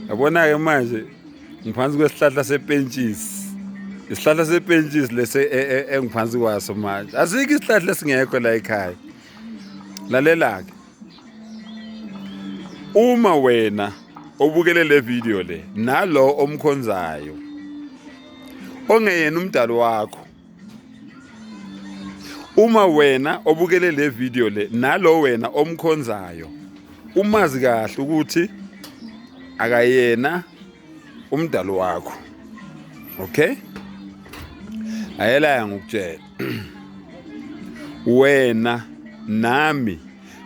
Yabona-ke manje ngiphansi kwesihlahla sepentshisi. Isihlahla sepentshisi lesi engiphansi kwaso manje. Asikho isihlahla esingekho la ekhaya. Lalela-ke. Uma wena obukele le video le nalo omkhonzayo ongeyena umdali wakho uma wena obukele le video le nalo wena omkhonzayo umazi kahle ukuthi akayena umdali wakho okay ayelaya ngokutshela wena nami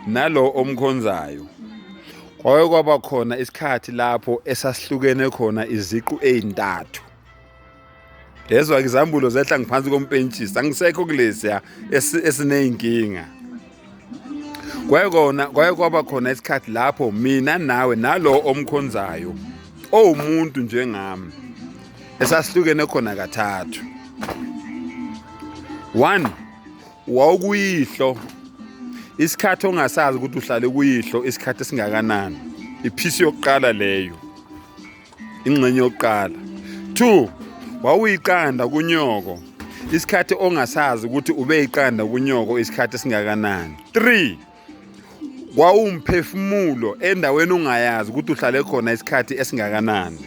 nalo omkhonzayo kwake kwaba khona isikhathi lapho esasihlukene khona iziqu ezintathu. Yezwa ke izambulo zehla ngiphansi kompentshisi angisekho kulesiya esineyinkinga. Kwaye kona kwaye kwaba khona isikhathi lapho mina nawe nalo omkhonzayo owumuntu njengami esasihlukene khona kathathu. One, wawukuyihlo isikhathi ongasazi ukuthi uhlale kuyihlo isikhathi esingakanani. Iphisi yokuqala leyo. Ingxenye yokuqala. 2 wawuyiqanda kunyoko isikhathi ongasazi ukuthi ube iqanda kunyoko isikhathi esingakanani. 3 kwawumphefumulo endaweni ongayazi ukuthi uhlale khona isikhathi esingakanani.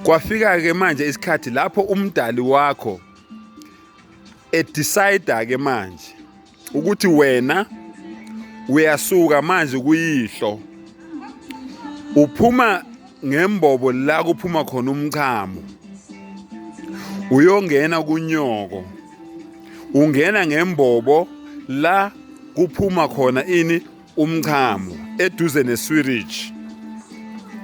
Kwafika-ke manje isikhathi lapho umdali wakho edecide-ke manje ukuthi wena uyasuka manje kuyihlo uphuma ngembobo la kuphuma khona umchamo uyongena kunyoko ungena ngembobo la kuphuma khona ini umchamo eduze neswiriji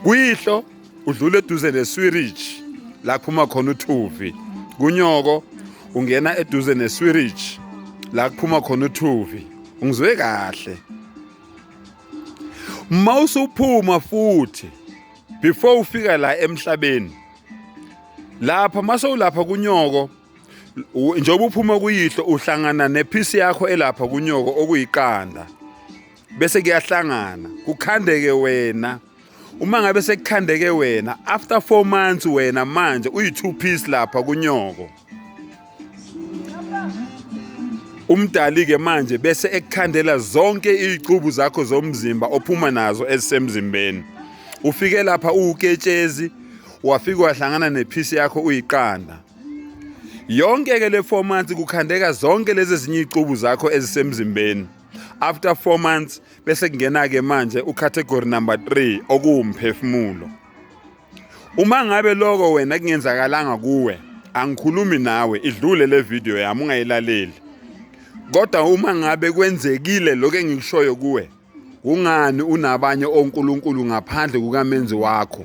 kuyihlo udlula eduze neswiriji la kuphuma khona uthuvi kunyoko ungena eduze neswiriji la kuphuma khona uthuvi ungizwe kahle uma usuphuma futhi before ufika la emhlabeni lapha mase ulapha kunyoko njengoba uphuma kuyihlo uhlangana nephisi yakho elapha kunyoko okuyiqanda bese kuyahlangana kukhandeke wena. Uma ngabe sekukhandeke wena after 4 months wena manje uyi-two piece lapha kunyoko. Umdali-ke manje bese ekukhandela zonke iy'cubu zakho zomzimba ophuma nazo ezisemzimbeni. Ufike lapha uwuketshezi wafike wahlangana nephisi yakho uyiqanda. Yonke-ke le 4 months kukhandeka zonke lezi ezinye iy'cubu zakho ezisemzimbeni. After 4 months bese kungena-ke manje ucategory number 3 okuwumphefumulo. Uma ngabe loko wena kungenzakalanga kuwe, angikhulumi nawe, idlule le video yami ungayilaleli. Kodwa uma ngabe kwenzekile lokho engikushoyo kuwe, kungani unabanye onkulunkulu ngaphandle kukamenzi wakho?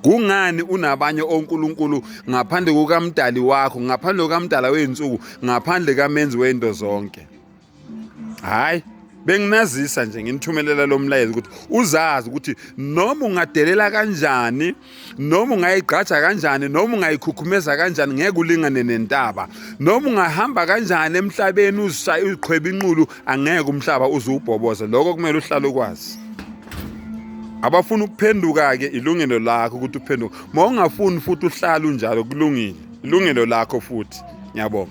Kungani unabanye onkulunkulu ngaphandle kukamdali wakho, ngaphandle kukamdala wezinsuku, ngaphandle kamenzi wento zonke? Hayi, benginazisa nje nginithumelela lo mlayezo ukuthi uzazi ukuthi noma ungadelela kanjani, noma ungayigqaja kanjani, noma ungayikhukhumeza kanjani, ngeke ulingane nentaba. Noma ungahamba kanjani emhlabeni uzishaye uziqhweba inqulu, angeke umhlaba uze uwubhoboze. Lokho kumele uhlale ukwazi. Abafuna ukuphenduka-ke ilungelo lakho ukuthi uphenduke. Uma ungafuni futhi uhlale unjalo kulungile, ilungelo lakho futhi. Ngiyabonga.